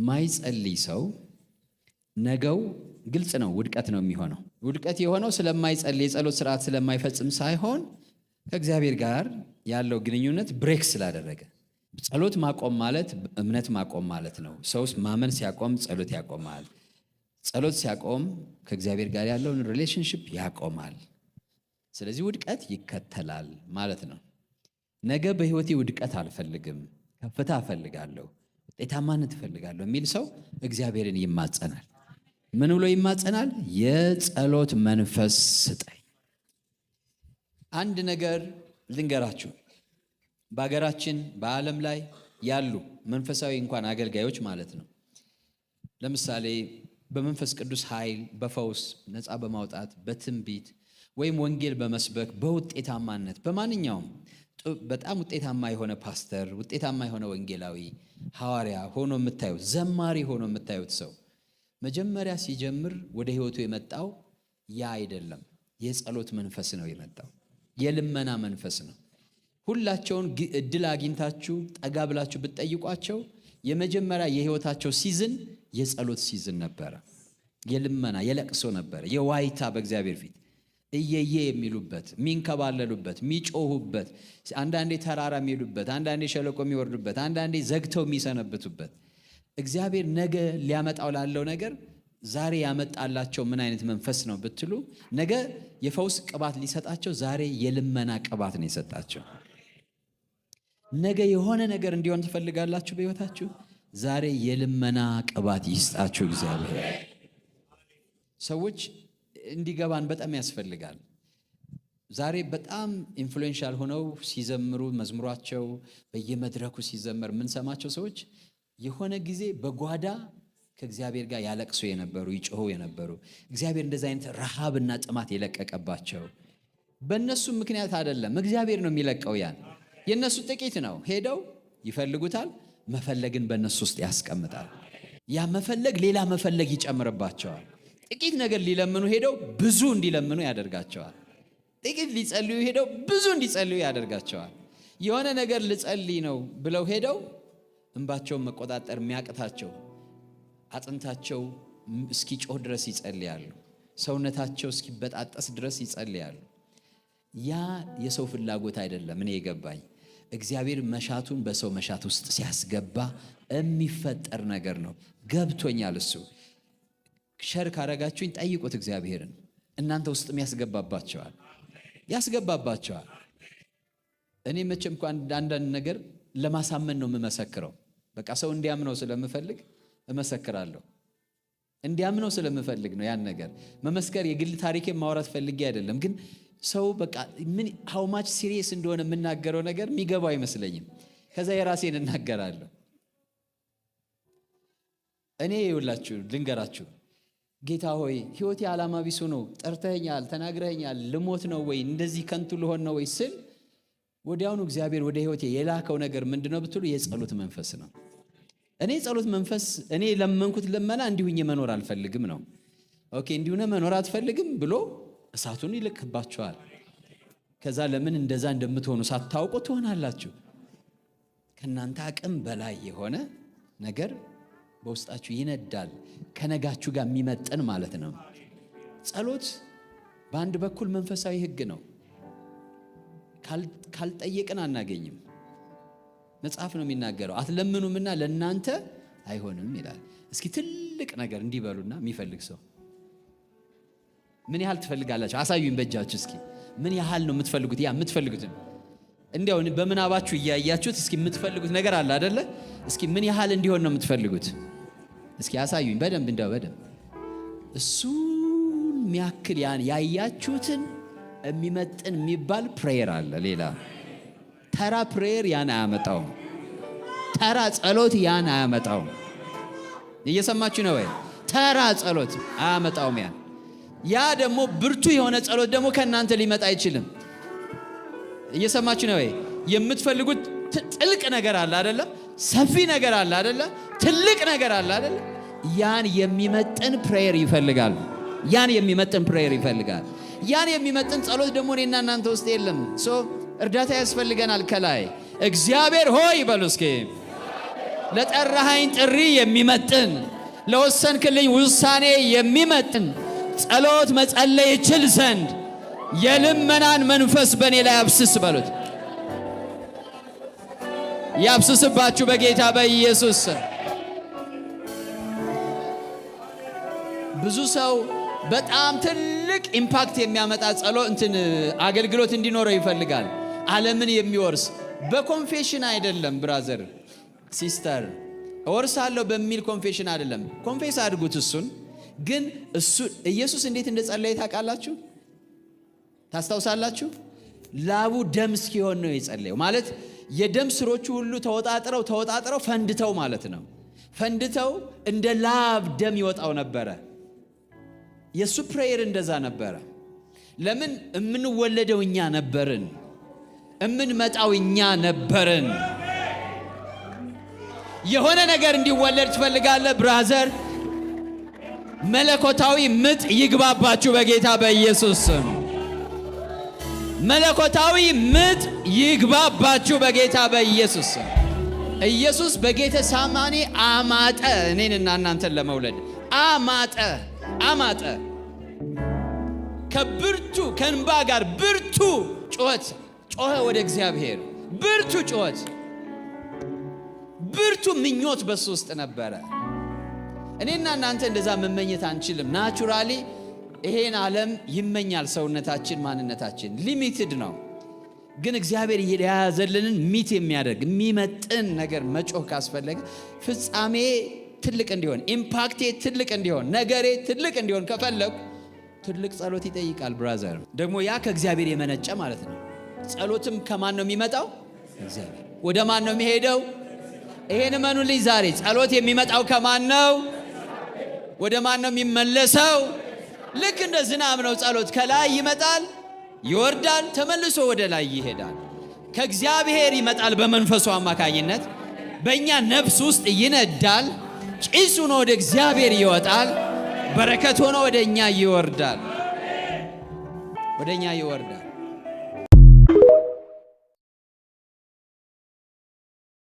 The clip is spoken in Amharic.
ማይጸልይ ሰው ነገው ግልጽ ነው፣ ውድቀት ነው የሚሆነው። ውድቀት የሆነው ስለማይጸልይ፣ የጸሎት ስርዓት ስለማይፈጽም ሳይሆን ከእግዚአብሔር ጋር ያለው ግንኙነት break ስላደረገ። ጸሎት ማቆም ማለት እምነት ማቆም ማለት ነው። ሰው ማመን ሲያቆም ጸሎት ያቆማል። ጸሎት ሲያቆም ከእግዚአብሔር ጋር ያለውን relationship ያቆማል። ስለዚህ ውድቀት ይከተላል ማለት ነው። ነገ በሕይወቴ ውድቀት አልፈልግም፣ ከፍታ እፈልጋለሁ፣ ውጤታማነት እፈልጋለሁ የሚል ሰው እግዚአብሔርን ይማጸናል። ምን ብሎ ይማጸናል? የጸሎት መንፈስ ስጠኝ። አንድ ነገር ልንገራችሁ። በሀገራችን በዓለም ላይ ያሉ መንፈሳዊ እንኳን አገልጋዮች ማለት ነው። ለምሳሌ በመንፈስ ቅዱስ ኃይል፣ በፈውስ፣ ነፃ በማውጣት፣ በትንቢት ወይም ወንጌል በመስበክ፣ በውጤታማነት በማንኛውም በጣም ውጤታማ የሆነ ፓስተር፣ ውጤታማ የሆነ ወንጌላዊ፣ ሐዋርያ ሆኖ የምታዩት፣ ዘማሪ ሆኖ የምታዩት ሰው መጀመሪያ ሲጀምር ወደ ህይወቱ የመጣው ያ አይደለም። የጸሎት መንፈስ ነው የመጣው፣ የልመና መንፈስ ነው። ሁላቸውን እድል አግኝታችሁ ጠጋ ብላችሁ ብትጠይቋቸው የመጀመሪያ የህይወታቸው season የጸሎት season ነበረ። የልመና፣ የለቅሶ ነበረ፣ የዋይታ፣ በእግዚአብሔር ፊት እየየ የሚሉበት፣ የሚንከባለሉበት፣ የሚጮሁበት፣ አንዳንዴ ተራራ የሚሄዱበት፣ አንዳንዴ ሸለቆ የሚወርዱበት፣ አንዳንዴ ዘግተው የሚሰነብቱበት፣ እግዚአብሔር ነገ ሊያመጣው ላለው ነገር ዛሬ ያመጣላቸው ምን አይነት መንፈስ ነው ብትሉ፣ ነገ የፈውስ ቅባት ሊሰጣቸው ዛሬ የልመና ቅባት ነው የሰጣቸው። ነገ የሆነ ነገር እንዲሆን ትፈልጋላችሁ በሕይወታችሁ? ዛሬ የልመና ቅባት ይስጣችሁ እግዚአብሔር። ሰዎች እንዲገባን በጣም ያስፈልጋል። ዛሬ በጣም influential ሆነው ሲዘምሩ፣ መዝሙራቸው በየመድረኩ ሲዘመር የምንሰማቸው ሰዎች የሆነ ጊዜ በጓዳ ከእግዚአብሔር ጋር ያለቅሱ የነበሩ፣ ይጮሁ የነበሩ፣ እግዚአብሔር እንደዚ አይነት ረሃብና ጥማት የለቀቀባቸው በእነሱ ምክንያት አይደለም። እግዚአብሔር ነው የሚለቀው። ያን የእነሱ ጥቂት ነው። ሄደው ይፈልጉታል። መፈለግን በእነሱ ውስጥ ያስቀምጣል። ያ መፈለግ ሌላ መፈለግ ይጨምርባቸዋል። ጥቂት ነገር ሊለምኑ ሄደው ብዙ እንዲለምኑ ያደርጋቸዋል። ጥቂት ሊጸልዩ ሄደው ብዙ እንዲጸልዩ ያደርጋቸዋል። የሆነ ነገር ልጸልይ ነው ብለው ሄደው እንባቸውን መቆጣጠር የሚያቅታቸው፣ አጥንታቸው እስኪጮህ ድረስ ይጸልያሉ። ሰውነታቸው እስኪበጣጠስ ድረስ ይጸልያሉ። ያ የሰው ፍላጎት አይደለም። እኔ የገባኝ እግዚአብሔር መሻቱን በሰው መሻት ውስጥ ሲያስገባ የሚፈጠር ነገር ነው። ገብቶኛል። እሱ share ካረጋችሁኝ ጠይቁት እግዚአብሔርን። እናንተ ውስጥም ያስገባባቸዋል፣ ያስገባባቸዋል። እኔ መቼም እኮ አንዳንድ ነገር ለማሳመን ነው የምመሰክረው። በቃ ሰው እንዲያምነው ስለምፈልግ እመሰክራለሁ። እንዲያምነው ስለምፈልግ ነው ያን ነገር መመስከር። የግል ታሪኬን ማውራት ፈልጌ አይደለም፣ ግን ሰው በቃ ምን how much serious እንደሆነ የምናገረው ነገር የሚገባው አይመስለኝም። ከዛ የራሴን እናገራለሁ። እኔ ይኸውላችሁ ልንገራችሁ፣ ጌታ ሆይ፣ ህይወቴ ዓላማ ቢስ ሆኖ፣ ጠርተኸኛል፣ ተናግረኸኛል፣ ልሞት ነው ወይ፣ እንደዚህ ከንቱ ልሆን ነው ወይ ስል ወዲያውኑ እግዚአብሔር ወደ ህይወቴ የላከው ነገር ምንድን ነው ብትሉ የጸሎት መንፈስ ነው። እኔ የጸሎት መንፈስ፣ እኔ የለመንኩት ልመና እንዲሁ መኖር አልፈልግም ነው። Okay፣ እንዲሁ መኖር አትፈልግም ብሎ እሳቱን ይልክባችኋል። ከዛ ለምን እንደዛ እንደምትሆኑ ሳታውቁ ትሆናላችሁ። ከእናንተ አቅም በላይ የሆነ ነገር በውስጣችሁ ይነዳል። ከነጋችሁ ጋር የሚመጥን ማለት ነው። ጸሎት በአንድ በኩል መንፈሳዊ ሕግ ነው። ካልጠየቅን አናገኝም። መጽሐፍ ነው የሚናገረው። አትለምኑምና ለእናንተ አይሆንም ይላል። እስኪ ትልቅ ነገር እንዲበሉና የሚፈልግ ሰው ምን ያህል ትፈልጋላችሁ? አሳዩኝ በእጃችሁ እስኪ። ምን ያህል ነው የምትፈልጉት? ያ የምትፈልጉትን እንዲያው በምናባችሁ እያያችሁት እስኪ የምትፈልጉት ነገር አለ አደለ? እስኪ ምን ያህል እንዲሆን ነው የምትፈልጉት? እስኪ አሳዩኝ በደንብ፣ እንዲያው በደንብ። እሱን የሚያክል፣ ያን ያያችሁትን የሚመጥን የሚባል prayer አለ። ሌላ ተራ prayer ያን አያመጣውም። ተራ ጸሎት ያን አያመጣውም። እየሰማችሁ ነው ወይ? ተራ ጸሎት አያመጣውም ያን። ያ ደግሞ ብርቱ የሆነ ጸሎት ደግሞ ከእናንተ ሊመጣ አይችልም። እየሰማችሁ ነው ወይ? የምትፈልጉት ጥልቅ ነገር አለ አይደለም? ሰፊ ነገር አለ አይደለም? ትልቅ ነገር አለ አይደለም? ያን የሚመጥን prayer ይፈልጋል። ያን የሚመጥን prayer ይፈልጋል። ያን የሚመጥን ጸሎት ደግሞ እኔና እናንተ ውስጥ የለም። So እርዳታ ያስፈልገናል ከላይ። እግዚአብሔር ሆይ በሉ እስኪ። ለጠራኸኝ ጥሪ የሚመጥን፣ ለወሰንክልኝ ውሳኔ የሚመጥን ጸሎት መጸለይ እችል ዘንድ የልመናን መንፈስ በእኔ ላይ አፍስስ በሉት። ያፍስስባችሁ በጌታ በኢየሱስ ስም። ብዙ ሰው በጣም ትልቅ impact የሚያመጣ ጸሎት እንትን አገልግሎት እንዲኖረው ይፈልጋል። ዓለምን የሚወርስ በ confession አይደለም brother, sister፣ እወርሳለሁ በሚል confession አይደለም። Confess አድርጉት እሱን። ግን እሱ ኢየሱስ እንዴት እንደጸለየ ታውቃላችሁ? ታስታውሳላችሁ? ላቡ ደም እስኪሆን ነው የጸለየው። ማለት የደም ስሮቹ ሁሉ ተወጣጥረው ተወጣጥረው ፈንድተው ማለት ነው። ፈንድተው እንደ ላብ ደም ይወጣው ነበረ። የእሱ prayer እንደዛ ነበረ። ለምን? የምንወለደው እኛ ነበርን። እምንመጣው እኛ ነበርን። የሆነ ነገር እንዲወለድ ትፈልጋለህ brother? መለኮታዊ ምጥ ይግባባችሁ በጌታ በኢየሱስ ስም። መለኮታዊ ምጥ ይግባባችሁ በጌታ በኢየሱስ ስም። ኢየሱስ በጌተ ሳማኒ አማጠ፣ እኔንና እናንተን ለመውለድ አማጠ፣ አማጠ። ከብርቱ ከእንባ ጋር ብርቱ ጩኸት ጮኸ ወደ እግዚአብሔር። ብርቱ ጩኸት፣ ብርቱ ምኞት በሱ ውስጥ ነበረ። እኔና እናንተ እንደዛ መመኘት አንችልም። Naturally ይሄን ዓለም ይመኛል ሰውነታችን፣ ማንነታችን limited ነው። ግን እግዚአብሔር የያዘልንን meet የሚያደርግ፣ የሚመጥን ነገር መጮህ ካስፈለገ፣ ፍጻሜ ትልቅ እንዲሆን፣ impact ኤ ትልቅ እንዲሆን፣ ነገሬ ትልቅ እንዲሆን ከፈለግኩ ትልቅ ጸሎት ይጠይቃል brother። ደግሞ ያ ከእግዚአብሔር የመነጨ ማለት ነው። ጸሎትም ከማን ነው የሚመጣው? እግዚአብሔር። ወደ ማን ነው የሚሄደው? ይሄን እመኑልኝ ዛሬ ጸሎት የሚመጣው ከማን ነው? ወደ ማን ነው የሚመለሰው? ልክ እንደ ዝናብ ነው። ጸሎት ከላይ ይመጣል፣ ይወርዳል፣ ተመልሶ ወደ ላይ ይሄዳል። ከእግዚአብሔር ይመጣል በመንፈሱ አማካኝነት በእኛ ነፍስ ውስጥ ይነዳል። ጭስ ሆኖ ወደ እግዚአብሔር ይወጣል። በረከት ሆኖ ወደ እኛ ይወርዳል። ወደ እኛ ይወርዳል።